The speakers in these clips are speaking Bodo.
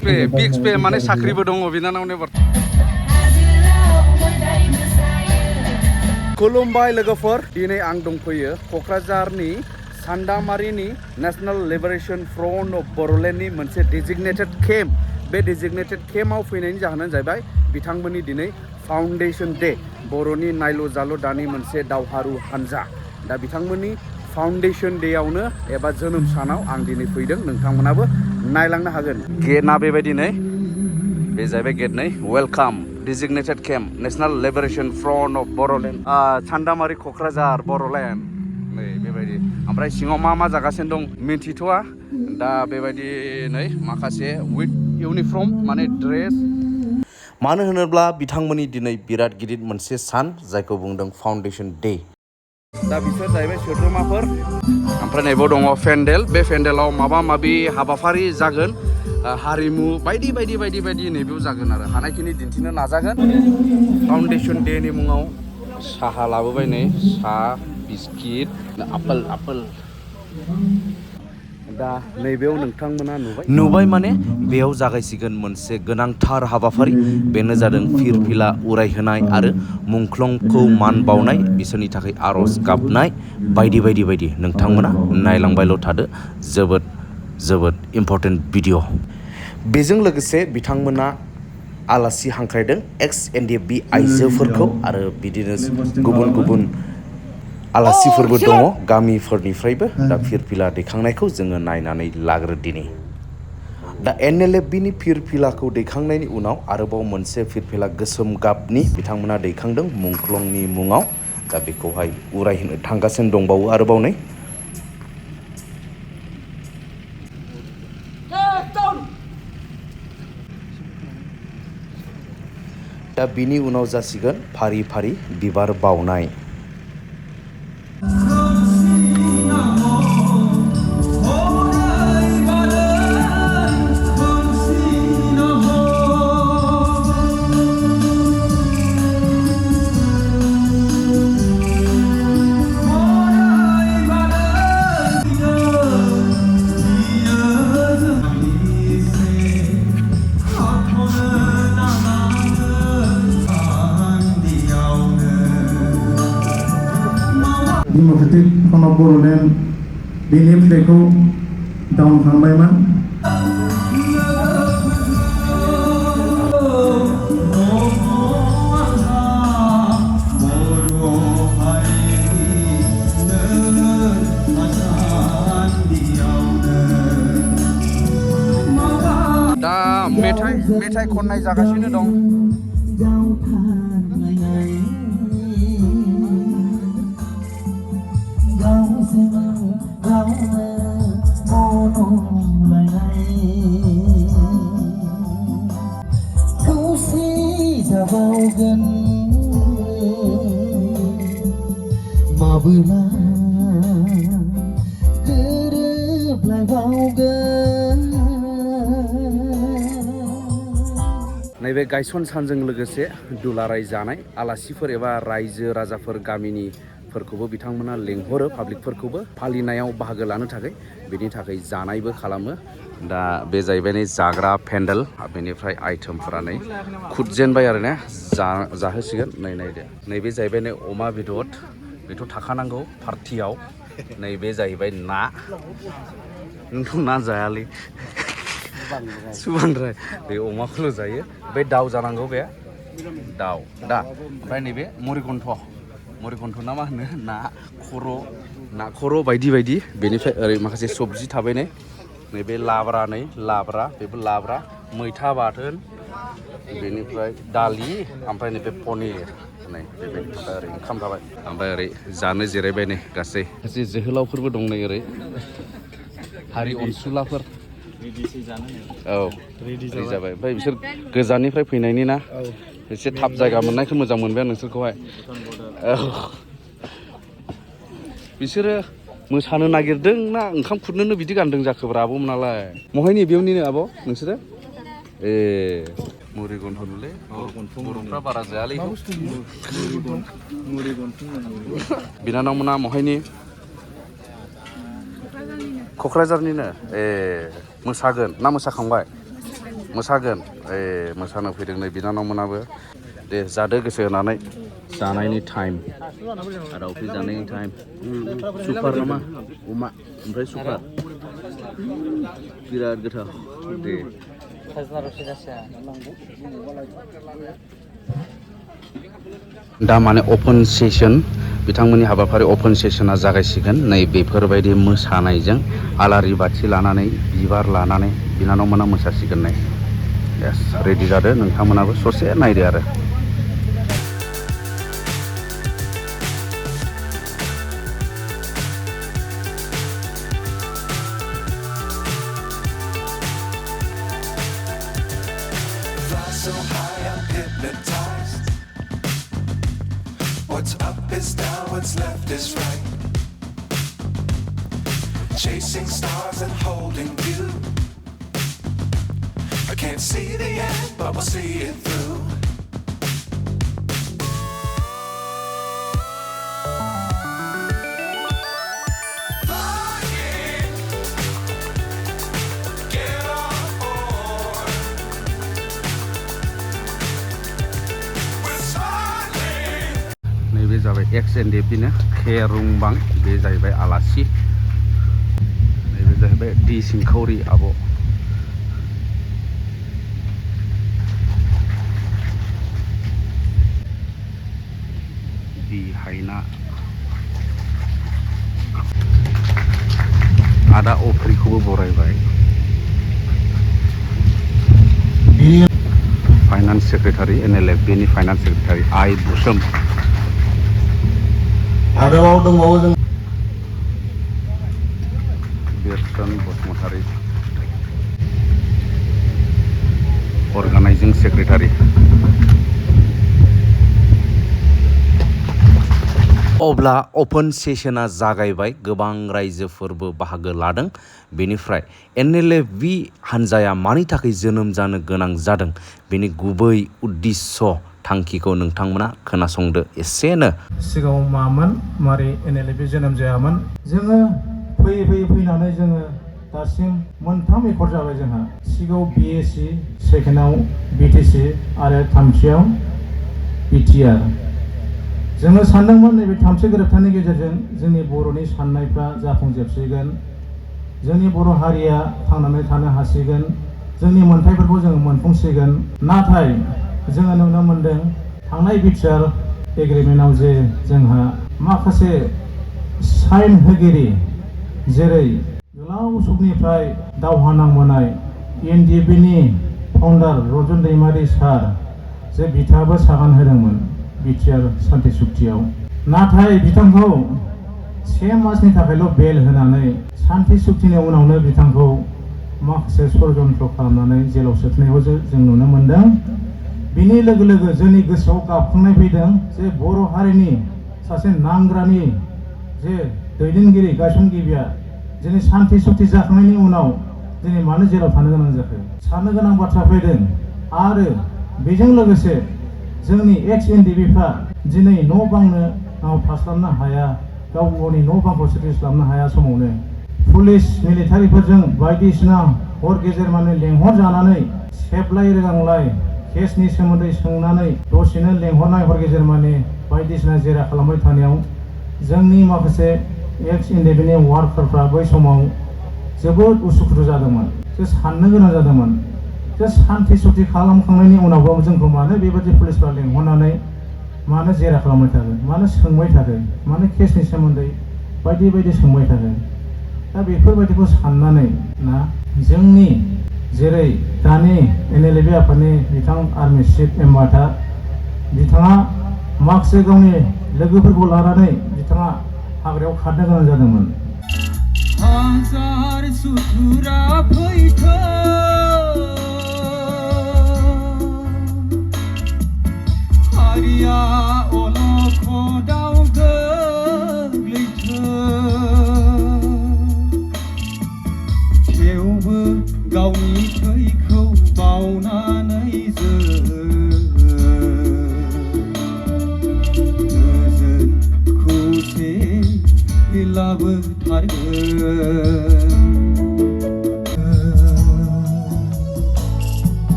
फिक्स पे माने साख्रिबो दङ बिनानावनि खुलुमबाय लोगोफोर दिनै आं दंफैयो क'क्राझारनि चान्दामारिनि नेशनेल लिबारेशन फ्रन्ट अफ बर'लेण्डनि मोनसे डेजिगनेटेड केम्प बे डेजिगनेटेड केम्पआव फैनायनि जाहोनानो जाहैबाय बिथांमोननि दिनै फाउन्डेशन डे बर'नि नायल' जाल' दानि मोनसे दावहारु हान्जा दा बिथांमोननि फाउन्डेशन डेआवनो एबा जोनोम सानाव आं दिनै फैदों नोंथांमोनाबो नायलांनो हागोन गेटआ बेबायदिनो बे जाहैबाय गेट नै welcome designated camp national liberation front of Boroland Chandamari Kokrajhar Boroland नै बेबायदि ओमफ्राय सिङाव मा जागासिनो दं मिन्थिथ'आ दा बेबायदिनै माखासे विथ इउनिफर्म माने ड्रेस मानो होनोब्ला बिथांमोननि दिनै बिराद गिदिर मोनसे सान जायखौ बुंदों फाउन्डेशन डे दा बिसोर जाहैबाय सोद्रोमाफोर ओमफ्राय नैबेयाव दङ पेन्डेल बे पेन्डेलाव माबा माबि हाबाफारि जागोन हारिमु बायदि नैबेयाव जागोन आरो हानायखिनि दिन्थिनो नाजागोन फाउन्डेशन डेनि मुङाव साहा लाबोबाय नै साहा बिस्किट आपेल दा नैबेयाव नोंथांमोना नुबाय माने बेयाव जागायसिगोन मोनसे गोनांथार हाबाफारि बेनो जादों फिरफिला उरायहोनाय आरो मुंख्लंखौ मान बावनाय बिसोरनि थाखाय आर'ज गाबनाय बायदि नोंथांमोना नायलांबायल' थादो जोबोद इम्परटेन्ट भिडिअ बेजों लोगोसे बिथांमोना आलासि हांख्रायदों एक्स NLFB आइजोफोरखौ आरो बिदिनो गुबुन आलासिफोरबो दङ गामिफोरनिफ्रायबो दा फिरफिला दैखांनायखौ जोङो नायनानै लाग्रो दिनै दा NLFBनि फिरफिलाखौ दैखांनायनि उनाव आरोबाव मोनसे फिरफिला गोसोम गाबनि बिथांमोना दैखांदों मुंख्लंनि मुङाव दा बेखौहाय उरायहोनो थांगासिनो दंबावो आरोबाव नै दा बिनि उनाव जासिगोन फारि बिबार बावनाय Democratic Front of Boroland BNF देखो डाउन खालामबायमोन दा मेथाइ खननाय जागासिनो दं नैबे गायसन सानजों लोगोसे दुलाराय जानाय आलासिफोर एबा रायजो राजाफोर गामिनिफोरखौबो बिथांमोना लेंहरो पाब्लिकफोरखौबो फालिनायाव बाहागो लानो थाखाय बेनि थाखाय जानायबो खालामो दा बे जाहैबाय नै जाग्रा पेन्डेल बेनिफ्राय आइटेमफोरा नै खुदजेनबाय आरो ने जाहोसिगोन नायदो नैबे जाहैबाय नै अमा बेदर बेथ' थाखानांगौ पार्टियाव नैबे जाहैबाय ना नोंथ' ना जायालै सुबांद्राय बे अमाखौल' जायो बे दाउ जानांगौ बे दाउ दा ओमफ्राय नैबे मरिगन्थ ना मा होनो ना खर' बायदि बेनिफ्राय ओरै माखासे सबजि थाबाय नैबे लाब्रा बेबो लाब्रा मैथा बाथोन बेनिफ्राय दालि ओमफ्राय नैबे पनिर नै बेबायदि थाबाय ओरै ओंखाम थाबाय ओमफ्राय ओरै जानो जिरायबाय नै गासै जोहोलावफोरबो दं नै ओरै हारि अनसुलाफोर औ रेडि जाबाय ओमफ्राय बिसोर गोजाननिफ्राय फैनायनि ना एसे थाब जायगा मोननायखौ मोजां मोनबाय आं नोंसोरखौहाय औ बिसोरो मोसानो नागिरदों ना ओंखाम खुरनोनो बिदि गानदों जाखोब्रा आब'मोनालाय महायनि बेयावनिनो आब' नोंसोरो ए मुरिगन्थनलै बर'फ्रा बारा जायालै बिनानावमोना महायनि क'क्राझारनिनो ए मोसागोन ना मोसाखांबाय मोसागोन मोसानो फैदों नै बिनानाव मोनाबो दे जादो गोसो होनानै जानायनि टाइम आरो अफिस जानायनि टाइम सुपार नामा अमा ओमफ्राय सुपार बिराद गोथाव दे दा माने अपेन सेसन बिथांमोननि हाबाफारि अपेन सेसना जागायसिगोन नै बेफोरबायदि मोसानायजों आलारि बाथि लानानै बिबार लानानै बिनानावमोना मोसासिगोन नै यस रेडि जादो नोंथांमोनाबो ससे नायदो आरो So high I'm hypnotized. What's up is down, what's left is right. Chasing stars and holding you. I can't see the end, but we'll see it through. नैबे जाबाय XNDP नो खेरुंबां बे जाहैबाय आलासि नैबे जाहैबाय डी सिंखावरि आब' डी हायना आदा अफ्रिखौबो बरायबाय फाइनान्स सेक्रेटारि NLFB नि फाइनान्स सेक्रेटारि आइ बुसोम आरोबाव दंबावो जों बिरसन बसुमतारी अर्गानाइजिं सेक्रेटारि अब्ला अपेन सेसना जागायबाय गोबां रायजोफोरबो बाहागो लादों बेनिफ्राय NLFB हान्जाया मानि थाखाय जोनोम जानो गोनां जादों बेनि गुबै उद्देश्य थांखिखौ नोंथांमोना खोनासंदो एसेनो सिगाङाव मामोन मारै NLFB जोनोम जायामोन जोङो फैयै फैनानै जोङो दासिम मोनथाम एकर्ड जाबाय जोंहा सिगाङाव BSc सेकेन्डआव BTC आरो थामथियाव ETR जोङो सानदोंमोन नैबे थामथि गोरोबथानि गेजेरजों जोंनि बर'नि साननायफ्रा जाफुंजोबसिगोन जोंनि बर' हारिया थांनानै थानो हासिगोन जोंनि मोनथायफोरखौ जोङो मोनफुंसिगोन नाथाय जोङो नुनो मोनदों थांनाय बिटिआर एग्रिमेन्टआव जे जोंहा माखासे साइन होगिरि जेरै गोलाव समनिफ्राय दावहा नांबोनाय NDFB नि फाउन्डार रजन दैमारि सार जे बिथाङाबो सागान होदोंमोन बिटिआर सान्थि सुक्तियाव नाथाय बिथांखौ 1 मासनि थाखायल' बेल होनानै सान्थि सुक्तिनि उनावनो बिथांखौ माखासे षड़यन्त्र खालामनानै जेलाव सोथनायखौ जों नुनो मोनदों बिनि लोगो लोगो जोंनि गोसोआव गाबखांनाय फैदों जे बर' हारिनि सासे नांग्रानि जे दैदेनगिरि गायसनगिरिया दिनै सान्थि सुक्ति जाखांनायनि उनाव दिनै मानो जेलाव थानो गोनां जाखो साननो गोनां बाथ्रा फैदों आरो बेजों लोगोसे जोंनि XNDBफ्रा दिनै न' बांनो थास्लाबनो हाया गाव गावनि न' बांखौ सेटिस खालामनो हाया समावनो पुलिस मिलिटारिफोरजों बायदिसिना हर गेजेर माने लेंहरजानानै सेबलाय रोगांलाय केसनि सोमोन्दै सोंनानै दसेनो लेंहरनाय हर गेजेर माने बायदिसिना जेरा खालामबाय थानायाव जोंनि माखासे XNDB नि वार्कारफ्रा बै समाव जोबोद उसुखुथु जादोंमोन जे साननो गोनां जादोंमोन जे सान्थि सुक्ति खालामखांनायनि उनावबो जोंखौ मानो बेबायदि पुलिसफ्रा लेंहरनानै मानो जेरा खालामबाय थागोन मानो सोंबाय थागोन मानो केसनि सोमोन्दै बायदि बायदि सोंबाय थागोन दा बेफोरबायदिखौ साननानै ना जोंनि जेरै दानि NLFB आफादनि बिथां आर्मि चिफ एम्बाटा बिथाङा माखासे गावनि लोगोफोरखौ लानानै बिथाङा हाग्रायाव खारनो गोनां जादोंमोन हाजार सुथुरा फैथो हारिया अलखदाव गोग्लैथो थेवबो गावनि थैखौ बावनानै गोजोन खौसे लाबोथारगोन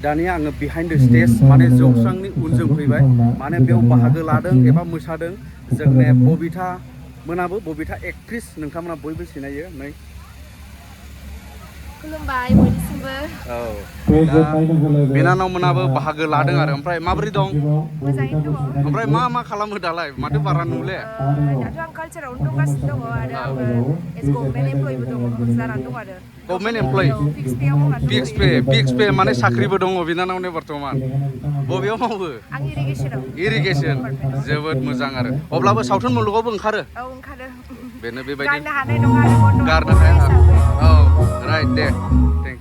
दानिया आङो बिहाइन्ड द स्टेज माने जौस्रांनि उनजों फैबाय माने बेयाव बाहागो लादों एबा मोसादों जोंने बबिथा मोनाबो बबिथा एक्ट्रिस नोंथांमोना बयबो सिनायो नै खुलुमबाय बयनिसिमबो औ बिनानाव मोनाबो बाहागो लादों आरो ओमफ्राय माबोरै दं मोजाङैनो दङ ओमफ्राय मा खालामो दालाय माथो बारा नुले दाथ' आं कालचारावनो दंगासिनो दङ आरो आङो एस गभर्नमेन्ट एमप्लयिबो दङ जानानै दं आरो गभर्नमेन्ट एमप्लयि फिक्स पेआव मावनानै दङ फिक्स पे माने साख्रिबो दङ बिनानावनि बर्थमान बबेयाव मावो आं इरिगेसनाव इरिगेसन जोबोद मोजां आरो अब्लाबो सावथुन मुलुगावबो ओंखारो औ ओंखारो बेनो बेबायदि गारनो हानाय नङा आरो बन्द' गारनो हाया औ राइट दे थेंक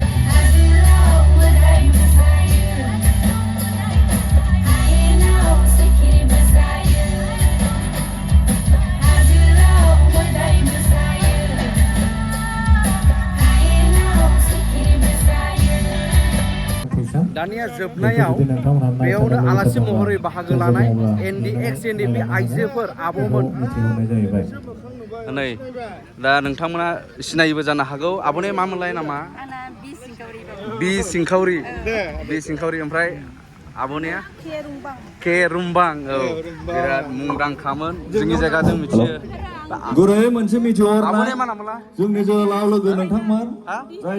दानिया जोबनायाव बेयावनो आलासि महरै बाहागो लानाय NDP आइजोफोर आब'मोन नै दा नोंथांमोना सिनायबो जानो हागौ आब'ने मा मोनलाय नामा आंना बि सिंखावरि ओमफ्राय आब'निया के रुमबां औ बिराद मुंदांखामोन जोंनि जायगा जों मिथियो गुरै मोनसे मिथिहर आब'ने मा नामला जोंनि जोहोलाव लोगो नोंथांमोन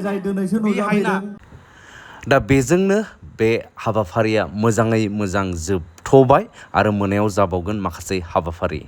जाय दिनैसो नुजाफैदों दा बेजोंनो बे हाबाफारिया मोजाङै मोजां जोबथ'बाय आरो मोनायाव जाबावगोन माखासे हाबाफारि